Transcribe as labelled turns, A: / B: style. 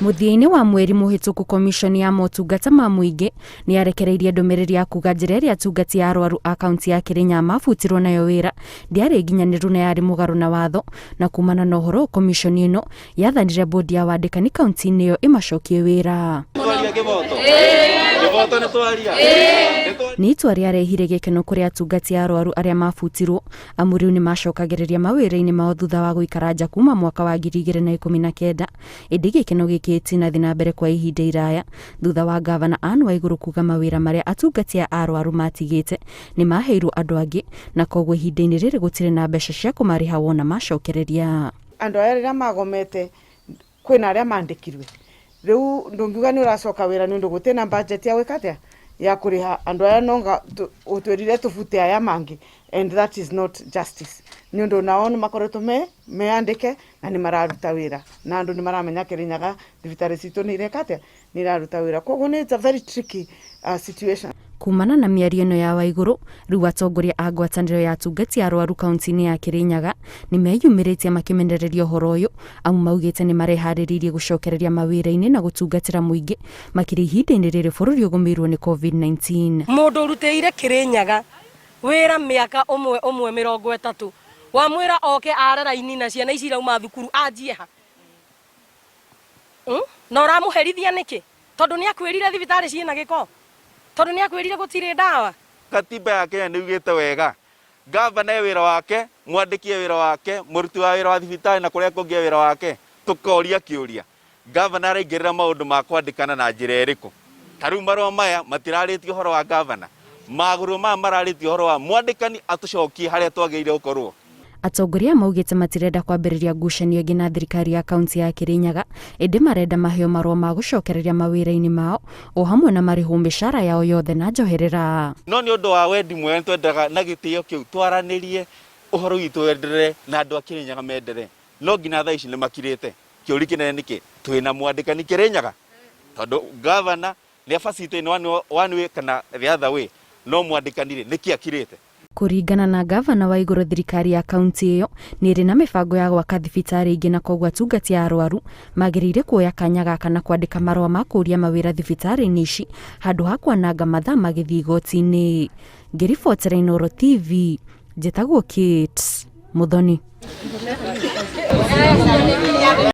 A: Mũthia-inĩ wa mweri mũhĩtũku, Komishoni ya motungata ma mũingĩ nĩ yarekereirie ndũmĩrĩri ya kuga njĩra ĩrĩa atungati a arwaru a kaunti ya Kĩrĩnyaga mabutirwo nayo wĩra ndĩarĩ nginyanĩru na yarĩ mũgarũ na watho. Na kumana na ũhoro, komishoni ĩno yathanire bodi ya wandĩkani kaunti-inĩ ĩyo ĩmacokie wĩra. Nĩ itua rĩarehire gĩkeno kũrĩ atungati a arwaru arĩa mabutirwo, amu rĩu nĩ macokagĩrĩria mawĩra-inĩ mao thutha wa gũikara nja kuma mwaka wa 2019. Ĩndĩ gĩkeno gĩkĩ gĩtinathiĩ na mbere kwa ihinda iraya thutha wa Gavana Anne Waigũrũ kuga mawĩra marĩa atungati a arwaru matigĩte nĩ maheirwo andũ angĩ, na koguo ihinda-inĩ rĩrĩ gũtirĩ na mbeca cia kũmarĩha wona macokereria.
B: Andũ aya rĩrĩa magomete, kwĩna arĩa mandĩkirwe. Rĩu ndũngiuga nĩ ũracoka wĩra nĩ ũndũ gũtirĩ na budget ya gwĩka atĩa, ya kũrĩha andũ aya. Nonga ũtwĩrire tũbute aya mangĩ, and that is not justice, nĩ ũndũ nao nĩ makoretwo me meandĩke na nĩ mararuta wĩra, na andũ nĩ maramenya Kĩrĩnyaga thibitarĩ citũ nĩ ireka atĩa, nĩ iraruta wĩra. Koguo nĩ it's a very tricky situation.
A: Kumana na mĩario ĩno ya Waigũrũ, rĩu atongoria a ngwatanĩro ya atungati a arwaru kaunti-inĩ ya Kĩrĩnyaga nĩ meyumĩrĩtie makĩmenereria ũhoro ũyũ, amu maugĩte nĩ mareharĩrĩirie gũcokereria mawĩra-inĩ na gũtungatĩra mũingĩ, makĩria ihinda-inĩ rĩrĩ bũrũri ũgũmĩirwo nĩ COVID-19.
C: Mũndũ ũrutĩire Kĩrĩnyaga wĩra mĩaka ũmwe ũmwe 30, wamwĩra oke are raini na ciana ici irauma thukuru, anjie ha? Na ũramũherithia nĩkĩ? Tondũ nĩ akwĩrire thibitarĩ ciĩna gĩko? Tondũ nĩ akwĩrire gũtirĩ ndawa?
D: Katiba ya Kenya nĩ ugĩte wega, gavana e wĩra wake, mwandĩki e wĩra wake, mũruti wa wĩra wa thibitarĩ na kũrĩa kũngĩ e wĩra wake. Tũkoria kĩũria, gavana araingĩrĩra maũndũ ma kwandĩkana na njĩra ĩrĩkũ? Ta rĩu marũa maya matirarĩtie ũhoro wa gavana, magũrũ maya mararĩtie ũhoro wa mwandĩkani atũcokie harĩa twagĩrĩire gũkorwo.
A: Atongoria maugĩte matirenda kwambĩrĩria ngucanio ĩngĩ na thirikari ya kaunti ya Kĩrĩnyaga, ĩndĩ marenda maheo marũa ma gũcokereria mawĩra-inĩ mao, o hamwe na marĩhwo mĩcara yao yothe na njoherera.
D: No nĩ ũndũ wa wendi mwega, nĩ twendaga na gĩtĩo kĩu twaranĩrie ũhoro witũ wenderere na andũ a Kĩrĩnyaga menderee, no nginya thaa ici nĩ makirĩte. Kĩũri kĩnene nĩkĩ twĩna mwandĩkani Kĩrĩnyaga? Tondũ gavana nĩ abacite in one way kana the other way, no mwandĩkani rĩ, nĩkĩ akirĩte?
A: Kũringana na Gavana Waigũrũ, thirikari ya kaunti ĩyo nĩ ĩrĩ na mĩbango ya gwaka thibitarĩ ingĩ, na koguo atungati a arwaru magĩrĩire kuoya kanya gaka na kwandĩka marũa ma kũũria mawĩra thibitarĩ-inĩ ici handũ ha kwananga mathaa magĩthiĩ igoti-inĩ. Ngĩribotera Inooro TV, njĩtagwo Kate Muthoni.